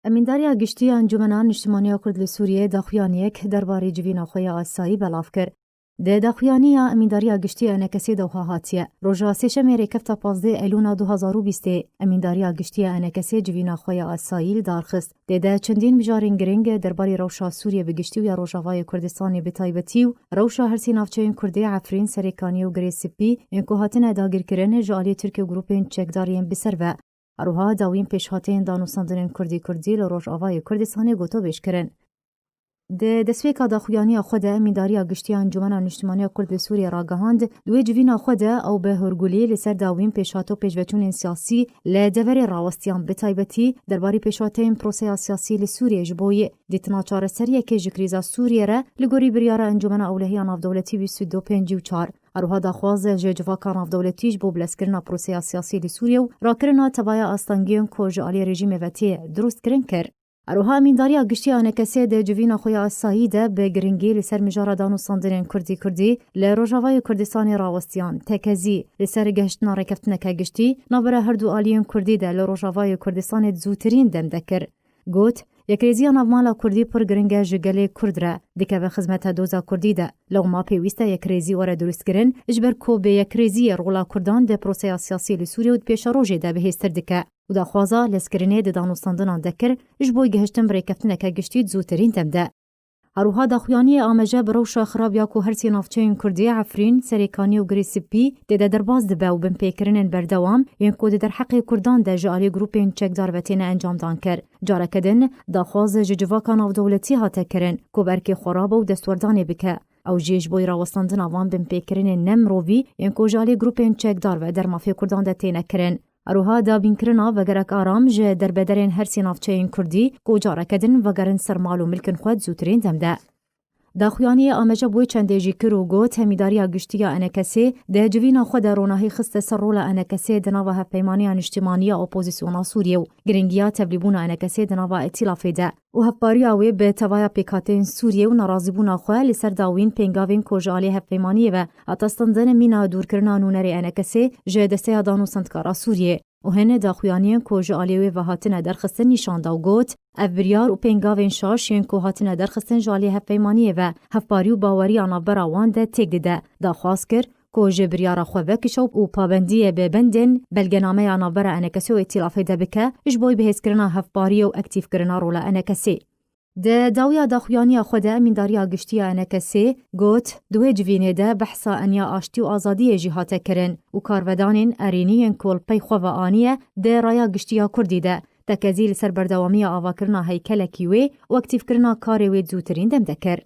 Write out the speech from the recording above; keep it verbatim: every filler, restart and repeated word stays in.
Emîndariya Giştî ya Encûmena Niştimaniya Kurd li Sûriyê daxuyaniyek derbarê civîna xwe ya asayî belav kir. Di daxuyaniya Emîndariya Giştî ya ENKSê de wiha hatiye: Roja Sêşemê rêkefta pazdeh Elûna du hazar û bîstê, Emîndariya Giştî ya ENKSê civîna xwe ya asayî li dar xist. Tê de çendîn mijarên giring derbarê rewşa Sûriyê bi giştî û ya Rojavayê Kurdistanê bi taybetî û rewşa her sê navçeyên Kurdê Efrîn, Serêkaniyê û Girê Spî ên ku hatine dagirkirin ji aliyê Tirkiye û grûpên çekdar yên bi ser ve. Her wiha dawîn pêşhateyên danûstandinên Kurdî Kurdî li Rojavayê Kurdistanê gotobêj kirin. Di destpêka daxuyaniya xwe de Emîndariya Giştî ya Encûmena Niştimaniya Kurd li Sûriyê ragihand, di wê civîna xwe de ew bi hûrgulî li ser dawîn pêşhat û pêşveçûnên siyasî li deverê rawestiyan, bi taybetî derbarê pêşhateyên proseya siyasî li Sûriyê ji bo yê dîtina çareseriyekê ji krîza Sûriyê re li gorî biryara Encûmena Ewlehiya Navdewletî bîst û du pêncî û çar. Her wiha daxwaz ji civaka navdewletî ji bo bilezkirina proseya siyasî li Sûriyê û rakirina tevaya astengiyên ku ji alî rejîmê ve tê dirustkirin kir. Her wiha Emîndariya Giştî ya ENKSê di civîna xwe ya asayî de bi giringî li ser mijara danûstandinên Kurdî Kurdî li Rojavayê Kurdistanê rawestiyan, tekezî li ser gehiştina rêkeftineke giştî navbera her du aliyên Kurdî de li Rojavayê Kurdistanê di zûtirîn dem de kir. Got, Yekrêziya navmala Kurdî pir giring e ji gelê Kurd re, dikeve xizmeta doza Kurdî de. Lewma pêwîst e yekrêzî were dirustkirin, ji ber ku bê yekrêziyê rola Kurdan di proseya siyasî li Sûriyê û di pêşerojê de bihêztir dike û daxwaza lezkirinê di danûstandinan de kir, ji bo gihiştin bi rêkeftineke giştî di zûtirîn dem de. Her wiha daxuyaniyê ameje bi rewşa xirab ya ku her sê navçeyên Kurdî, Efrîn, Serêkanî û Girê Spî tê de derbas dibe û binpêkirinên berdewam yên ku di derheqê Kurdan de ji alî grûpên çekdar ve têne encamdan kir. Careke din daxwaz ji civaka navdewletî hate kirin ku bi erkê xwe rabe û destwerdanê bike. Ew jî ji bo rawestandina van binpêkirinên ne mirovî yên ku ji alî grûpên çekdar ve der mafê Kurdan de têne kirin. Her wiha dabînkirina vegerek aram ji derbederên her sê navçeyên Kurdî ku careke din vegerin ser mal û milkên xwe di zûtirîn dem de. Daxuyaniyê ameje bi wê çendê jî kir û got, Hemîdariya Giştî ya ENKSê di civîna xwe de ronahî xiste ser rola ENKSê di nava Hevpeymaniya Niştimanî ya Opozîsyona Sûriyê û giringiya tevlîbûna ENKSê di nava îtîlafê de û hevpariya wê bi tevaya pêkhateyên Sûriyê û nerazîbûna xwe li ser dawîn pêngavên ku ji alî hevpeymaniyê ve hate standin mîna dûrkirina nûnerê ENKSê ji desteya dan û sendkara Sûriyê. Û hin daxuyaniyên ku ji alî wê ve hatine derxistin nîşan da û got, Ev biryar û pêngavên şaş yên ku hatine derxistin ji alî hevpeymaniyê ve hevparî û baweriya navbera wan de têk dide. Daxwaz kir ku ji biryara xwe vekişe û pabendiyê bi bendên belgenameya navbera ENKSê û îtîlafê de bike, ji bo bihêzkirina hevpariyê û aktîfkirina rola ENKSê. Di dawiya daxuyaniya xwe de Emîndariya Giştî ya ENKSê got, di wê civînê de behsa eniya aştî û azadiyê jî hate kirin û karvedanên erênî yên ku li pey xwe ve aniye di raya giştî ya Kurdî de, tekezî li ser berdewamiya avakirina heykelekî wê û aktîfkirina karê wê di zûtirîn dem de kir.